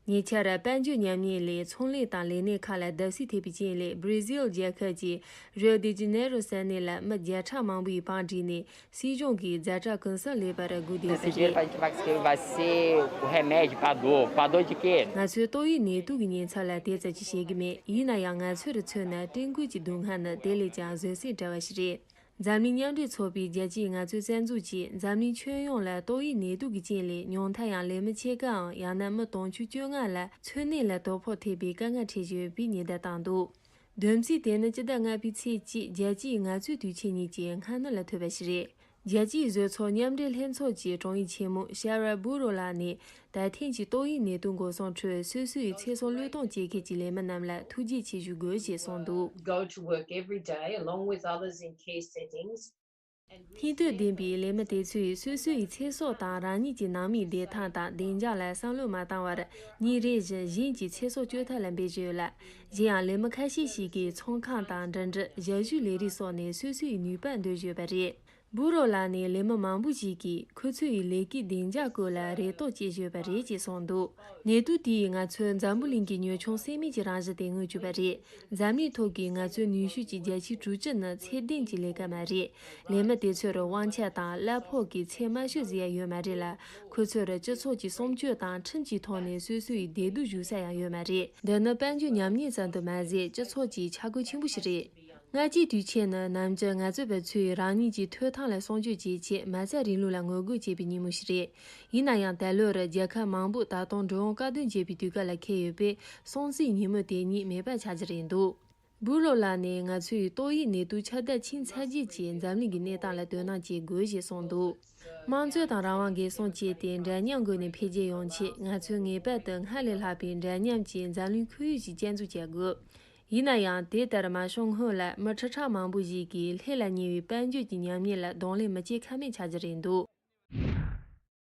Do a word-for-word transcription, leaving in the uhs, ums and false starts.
ཉེ་ཆར་དཔལ་འབྱོར་ཉམས་ཉེས་ལས་ཚོང་ལས་དང་ལས་གནས་ཁག་ལ་བརྡབ་གསིག་ཐེབས་པའི་རྐྱེན་ལས། བྷི་ར་ཟིལ་རྒྱལ་ཁབ་ཀྱི་རིའོ་དེ་ཇི་ནེ་རོ་ས་གནས་ལ་མི་བརྒྱ་ཕྲག་མང་པོའི་བང་བསྒྲིགས་ནས། སྲིད་གཞུང་གིས་ཛ་དྲག་གུན་གསབ་ལེན་པར་སྒུག་བསྡད་པ་རེད། Vai ser o remédio para a dor, para a dor de quê? ང་ཚོས་ཏོག་དབྱིབས་ནད་དུག་གི་ཉེན་ཚབས་ལ་དེ་ཙམ་ཅིག་བཤད་ཀྱི་མེད། ཡིན་ན་ཡང་ང་ཚོར་མཚོན་ན་སྐྲན་སྐུད་ཀྱི་སྡུག་བསྔལ་ནི་དེ་ལས་ཀྱང་བཟོད་བསྲན་བྲལ་བ་ཞིག་རེད། འཛམ་གླིང་མཉམ་འབྲེལ་ཚོགས་པའི་རྒྱལ་སྤྱིའི་ངལ་རྩོལ་རྩ་འཛུགས་ཀྱིས་འཛམ་གླིང་ཁྱོན་ཡོངས་ལ་ཏོག་དབྱིབས་ནད་དུག་གི་རྐྱེན་ལས་ཉུང་མཐའ་ཡང་ལས་མི་ཕྱེད་ཀའམ་ཡང་ན་མི་དུང་ཕྱུར་བཅོ་ལྔ་ལ་འཚོ་གནས་ལ་དོ་ཕོག་ཐེབས་པའི་དཀའ་ངལ་འཕྲད་བཞིན་ཡོད་པའི་ཉེན་བརྡ་བཏང་འདུག། བསྡོམས་རྩིས་དེ་ནི་སྤྱི་ཟླ་ལྔ་པའི་ཚེས་གཅིག་རྒྱལ་སྤྱིའི་ངལ་རྩོལ་དུས་ཆེན་ཉིན་གྱི་སྔ་ནུབ་ལ་ཐོབ་པ་ཞིག་རེད། རྒྱལ་སྤྱིའི་བཟོ་ཚོགས་མཉམ་འབྲེལ་ལྷན་ཚོགས་ཀྱི་དྲུང་ཡིག་ཆེན་མོ་ཤ་ར་བུ་རོ་ལགས་ནས། ད་ཐེངས་ཀྱི་ཏོག་དབྱིབས་ནད་དུག་འགོག་སྲུང་ཁྲོད་སོ་སོའི་ཚེ་སྲོག་བློས་གཏོང་བྱེད་མཁན་གྱི་ལས་མི་རྣམས་ལ་ཐུགས་རྗེ་ཆེ་ཞུ་དགོས་ཞེས་གསུངས་འདུག། Go to work every day along with others in care settings. ཐེར་འདོན་ལྡན་པའི་ལས་མི་དེ་ཚོས་སོ་སོའི་ཚེ་སྲོག་དང་རང་ཉིད་ཀྱི་ནང་མིའི་བདེ་ཐང་དང་བདེ་འཇགས་ལ་བསམ་བློ་མ་བཏང་བར། ཉིན་རེ་བཞིན་གཞན་གྱི་ཚེ་སྲོག་གཅོད་ཐབས་ལ་འབད་བཞིན་ཡོད་ལ། གཞན་ཡང་ལས་མི་ཁ་ཤས་ཤིག་གིས་ཚོང་ཁང་དང་འགྲིམ་འགྲུལ། ཞབས་ཞུའི་ལས་རིགས་སོགས་ནས་སོ་སོའི་ནུས་པ་འདོན་བཞིན་ཡོད་པ་རེད། བུ་རོ་ལགས་ནས་ལས་མི་མང་པོ་ཞིག་གིས་ཁོ་ཚོའི་ལས་ཀའི་བདེ་འཇགས་སྐོར་ལ་རེ་དོགས་སྐྱེས་བཞིན་ཡོད་པ་རེད་ཅེས་གསུངས་འདུག། ནད་དུག་དེས་ང་ཚོའི་འཛམ་བུ་གླིང་གི་ཉོ་ཆུང་སེལ་མེད་ཀྱི་རང་བཞིན་དེ་ངོས་བཅུག་པ་རེད། འཛམ་གླིང་ཐོག་གི་ངལ་རྩོལ་ནུས་ཤུགས་ཀྱི་བརྒྱ་ཆ་དྲུག་ཅུ་ནི་ཚད་ལྡན་གྱི་ལས་ཀ་མ་རེད། ལས་མི་དེ་ཚོར་དབང་ཆ་དང་གླ་ཕོགས་ཀྱི་ཚད་དམའ་ཤོས་ཟེར་ཡ་ཡོད་མ་རེད་ལ། ཁོ་ཚོར་སྤྱི་ཚོགས་ཀྱི་སྲུང་སྐྱོབ་དང་ཁྲིམས་ཀྱི་ཐོག་ནས་སོ་སོའི་བདེ་སྡུག་ཞུ་ས་ཡང་ཡོད་མ་རེད། འདི་ནི་དཔལ་འབྱོར་ཉམས་ཉེས་ཙམ་དུ་མ་ཟད། སྤྱི་ཚོགས་ཀྱི་ཆག་སྒོ་ཆེན་པོ་ཞིག་རེད། སྔ་ཕྱིའི་དུས་ཆེན་ནི་ནམ་རྒྱུན་ངལ་རྩོལ་པ་ཚོས་རང་ཉིད་ཀྱི་ཐོབ་ཐང་ལ་སྲུང་སྐྱོབ་བྱེད་ཆེད་མ་རྩ་རིང་ལུགས་ལ་ངོ་རྒོལ་བྱེད་པའི་ཉིན་མོ་ཞིག་རེད། ཡིན་ན་ཡང་། ད་ལོར་རྒྱལ་ཁབ་མང་པོས་ད་དུང་འགྲོ་འོང་དཀའ་སྡུག་འབྱེད་པའི་དུས་སྐབས་ལ་འཁེལ་ཡོད་པས། སྲུང་བརྩིའི་ཉིན་མོ་དེ་ཉིད་མེད་པ་ཆགས་ཀྱི་རེད་འདུག། བུ་རོ་ལགས་ནས་ང་ཚོས་ཏོག་དབྱིབས་ནད་དུག་ཁྱབ་གདལ་ཕྱིན་ཚར་རྗེས་ཀྱི་འཛམ་གླིང་གི་གནས་སྟངས་ལ་དོ་སྣང་བྱེད་དགོས་ཞེས་གསུངས་འདུག། དམངས་གཙོ་དང་རང་དབང་འགན་སྲུང་བྱས་ཏེ། འདྲ་མཉམ་སྒོ་ནས་འཕེལ་རྒྱས་ཡོང་ཆེད། ང་ཚོས་ངེས་པར་དུ་སྔར་ལས་ལྷག་པའི་འདྲ་མཉམ་གྱི་འཛམ་གླིང་ཁོར་ཡུག་ཅིག་སྐྱེད་འཛུགས་བྱ་དགོས། ཡིན་ན་ཡང་། དེ་ལྟར་མ་བྱུང་སྔོན་ལ་མི་ཁྲི་ཕྲག་མང་པོ་ཞིག་གིས་ལྷད་ལ་ཉེ་བའི་དཔལ་འབྱོར་གྱི་ཉམས་ཉེས་ལ་གདོང་ལེན་མི་བྱེད་ཁ་མེད་ཆགས་ཀྱི་རེད་འདུག།